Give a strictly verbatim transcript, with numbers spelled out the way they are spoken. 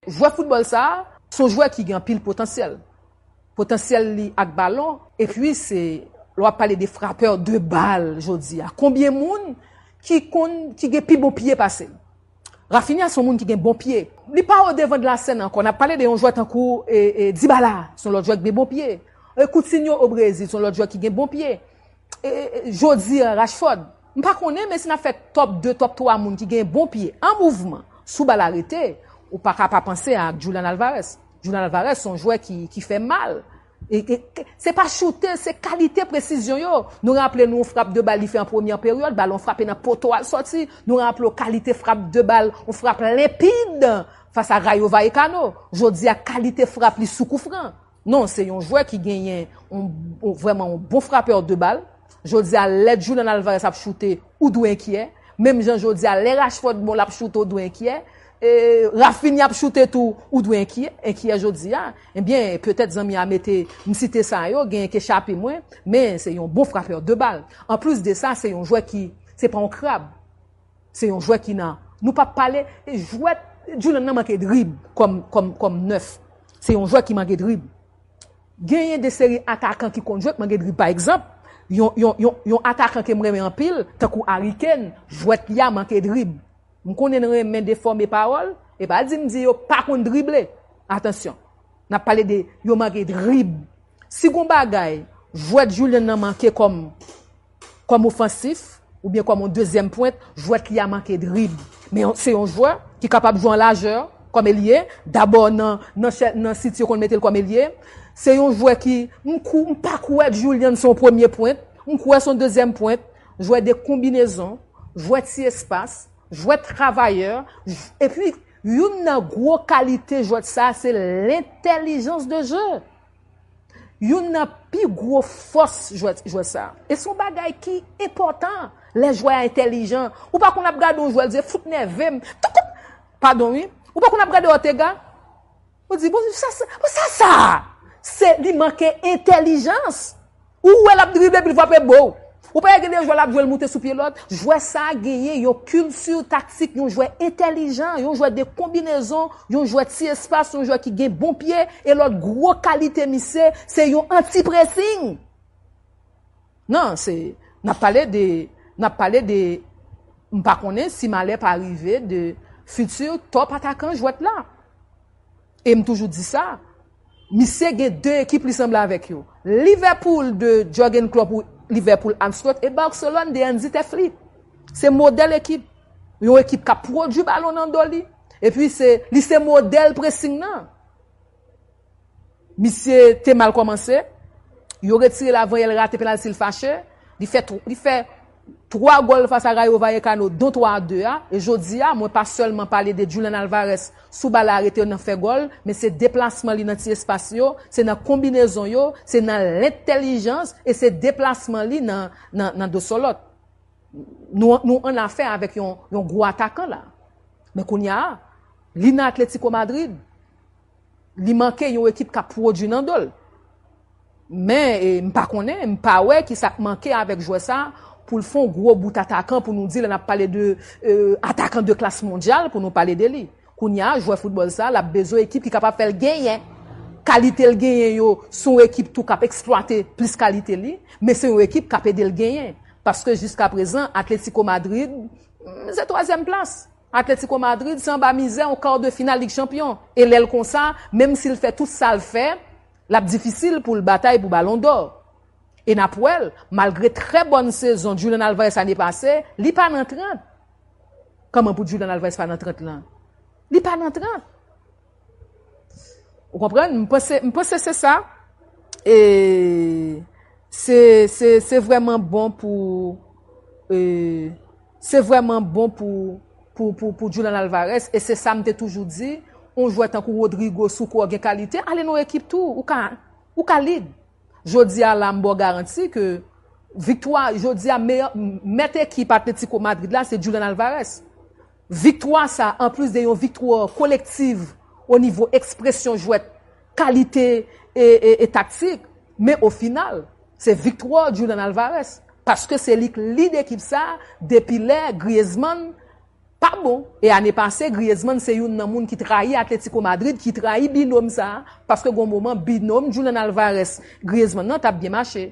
Jwè foutbòl sa a, se yon jwè ki gen anpil potansyèl. Potansyèl li ak balon, epi se, lè w ap pale de frapè de bal jodi a. Konbyen moun ki konn, ki gen pi bon pye pase l? Rafinha se yon moun ki gen bon pye. Li pa o devan de la sèn ankò. N ap pale de yon jwè tankou e, e, Dybala, se yon lòt jwè ki gen bon pye. E Coutinho o Brezil, se yon lòt jwè ki gen bon pye. E, e, jodi a, Rashford. M pa konnen, men si n ap fè top de, top twa moun ki gen bon pye an mouvman, sou bal arete, ou pa ka pa panse a Julian Alvarez. Julian Alvarez se yon jwè ki, ki fè mal. E, e, se pa choute, se kalite presizyon yo. Nou raple nou yon frap de bal li fè an premyè peryòd, balon frape nan poto al sòti. Nou raple w kalite frap de bal, yon frap lenpid fas a Rayo Vallecano. Jodi a kalite frap li sou koufran. Non, se yon jwè ki genyen yon, yon, vrèman yon bon frapè de bal. Jodi a, lè Julian Alvarez ap choute, ou dwe enkyè. Menm jan jodi a, lè Rashford bon, l ap choute, ou dwe enkyè. E, Rafinha ap choute tou, ou dwe enkyè, enkyè jodi a. Ebyen, petèt zanmi a mete, m site sa yo, genyen ki echape mwen, men se yon bon frapè de bal. Anplis de sa, se yon jwè ki, se pa yon krab. Se yon jwè ki nan. Nou p ap pale, e jwèt, Julian nan manke drib kòm, kòm, kòm nèf. Se yon jwè ki manke drib. Genyen de seri atakan ki konn jwe k manke drib. Pa egzanp, yon, yon, yon, yon atakan ke m renmen anpil, tankou Harry Kane, jwèt li a manke drib. M konnen n renmen defòme pawòl, e pa di m di yo pa konn drible. Atansyon, n ap pale de yo manke drib. Si gon bagay, jwèt Julian nan manke kòm, kòm ofansif, oubyen kòm yon dezyèm pwent, jwèt li a manke drib. Men se yon jwè ki kapab jwe an lajè, kòm elye, dabò nan, nan, chè- nan City yo konn mete l kòm elye. Se yon jwè ki, m kou, m pa kwè Julian se yon premye pwent, m kwè se yon dezyèm pwent, jwè de konbinezon, jwè ti espas, jwè travayè, j- epi youn nan gwo kalite jwèt sa, se lentèlijans de jeu. Youn nan pi gwo fòs jwè, jwè sa. E se yon bagay ki enpòtan lè jwè a entèlijan. Ou pa konn ap gade yon jwè, l di, "Fout nève m." Toukout! Padon, wi. Ou pa konn ap gade Ortega? Ou di, "Bon, sa, sa, bon, sa, sa." Se, li manke entèlijans. Ou wè l ap drible, epi l frape bo. Ou pa wè gen de jwè l ap jwe, l moute sou pye lòt. Jwè sa a genyen yon kilti taktik, yon jwè entèlijan, yon jwè de konbinezon, yon jwè ti espas, yon jwè ki gen bon pye, e lòt gwo kalite misye, se yon anti-pressing. Non, se, n ap pale de, n ap pale de, m pa konnen si malè pa rive de fiti top atakan jwèt la. E m toujou di sa, misye gen de ekip li sanble avèk yo. Liverpool de Jurgen Klopp ou Liverpool Ancelotti e Barcelone de Hansi Flick. Se modèl ekip. Yon ekip k ap pwodui balon nan do li. Epi se, li se modèl pressing nan. Misye te mal kòmanse. Yo retire l avan yè l rate penalti l fache. Li fè, tw- li fè twa gòl fas a Rayo Vallecano, don twa a de a. E jodi a, mwen pa sèlman pale de Julian Alvarez sou bal arete nan fè gòl, men se deplasman li nan ti espas yo, se nan konbinezon yo, se nan lentèlijans, e se deplasman li nan, nan, nan do sòlòt. Nou, nou an afè avèk yon, yon gwo atakan la. Men kounye a, li nan Atletico Madrid. Li manke yon ekip k ap pwodui nan do l. Men, e, m pa konnen, m pa wè ki sa k manke avèk jwè sa pou l fè yon gwo bout atakan pou nou di lè n ap pale de, e, atakan de klas mondyal pou nou pale de li. Kounye a, jwè foutbòl sa, l ap bezwen ekip ki kapab fè l genyen. Kalite l genyen yo, se yon ekip tou k ap eksplwate plis kalite li, men se yon ekip k ap ede l genyen. Paske jiskaprezan, Atletico Madrid, mm, se twazyèm plas. Atletico Madrid, se anba mizè yon kar de final Lig Chanpyon. E lè l konsa, menm si l fè tout sa l fè, l ap difisil pou l batay pou Balon dò. E n ap wè l, malgre trè bòn sezon Julian Alvarez ane pase, li pa nan trant. Kòman pou Julian Alvarez pa nan trant lan? Li pa nan trant. Ou konprann? M panse, m panse se sa. E se, se, se vrèman bon pou, e, se vrèman bon pou, pou, pou, pou Julian Alvarez. E se sa m te toujou di, yon jwè tankou Rodrygo, si w kwè w gen kalite, ale nan yon ekip tou, ou ka, ou ka lead. Jodi a la, m ba w garanti ke viktwa, jodi a, meyè, mèt ekip Atletico Madrid la, se Julian Alvarez. Viktwa sa, anplis de yon viktwa kolektiv o nivo ekspresyon jwèt, kalite e, e, e taktik, men o final, se viktwa Julian Alvarez. Paske se li k lead ekip sa depi lè Griezmann pa bon. E ane pase, Griezmann se youn nan moun ki trayi Atletico Madrid, ki trayi binòm sa a, paske gon moman binòm Julian Alvarez, Griezmann nan t ap byen mache.